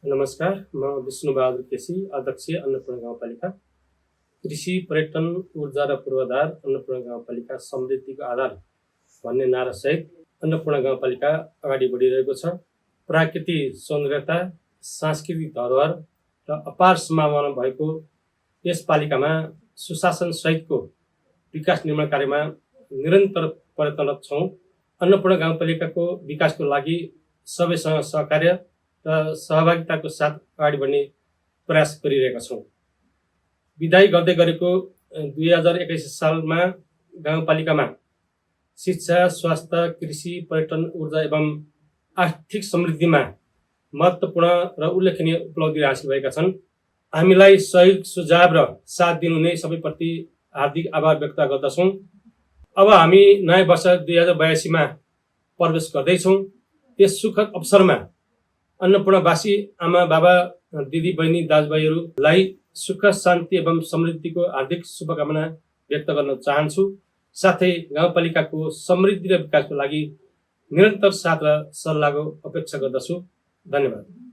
नमस्कार, म विष्णुबहादुर केसी, अध्यक्ष अन्नपूर्ण गाउँपालिका। कृषि, पर्यटन, ऊर्जा र पूर्वाधार अन्नपूर्ण गाउँपालिका समृद्धिको आधार भन्ने नारासहित अन्नपूर्ण गाउँपालिका अगाडि बढिरहेको छ। प्राकृतिक सौन्दर्यता, सांस्कृतिक धरोहर र अपार सम्भावना भएको यस पालिकामा सुशासन सहितको विकास निर्माण कार्यमा निरन्तर प्रयत्नरत छौँ। अन्नपूर्ण गाउँपालिकाको विकासको लागि सबैसँग सहकार्य र सहभागिताको साथ अगाडि बढ्ने प्रयास गरिरहेका छौँ। विदाई गर्दै गरेको 2021 सालमा गाउँपालिकामा शिक्षा, स्वास्थ्य, कृषि, पर्यटन, ऊर्जा एवं आर्थिक समृद्धिमा महत्त्वपूर्ण र उल्लेखनीय उपलब्धि हासिल भएका छन्। हामीलाई सहयोग, सुझाव र साथ दिनुहुने सबैप्रति हार्दिक आभार व्यक्त गर्दछौँ। अब हामी नयाँ वर्ष 2082 मा प्रवेश गर्दैछौँ। यस सुखद अवसरमा अन्नपूर्णवासी आमा बाबा, दिदी बहिनी, दाजुभाइहरूलाई सुख, शान्ति एवं समृद्धिको हार्दिक शुभकामना व्यक्त गर्न चाहन्छु। साथै गाउँपालिकाको समृद्धि र विकासको लागि निरन्तर साथ र सल्लाहको अपेक्षा गर्दछु। धन्यवाद।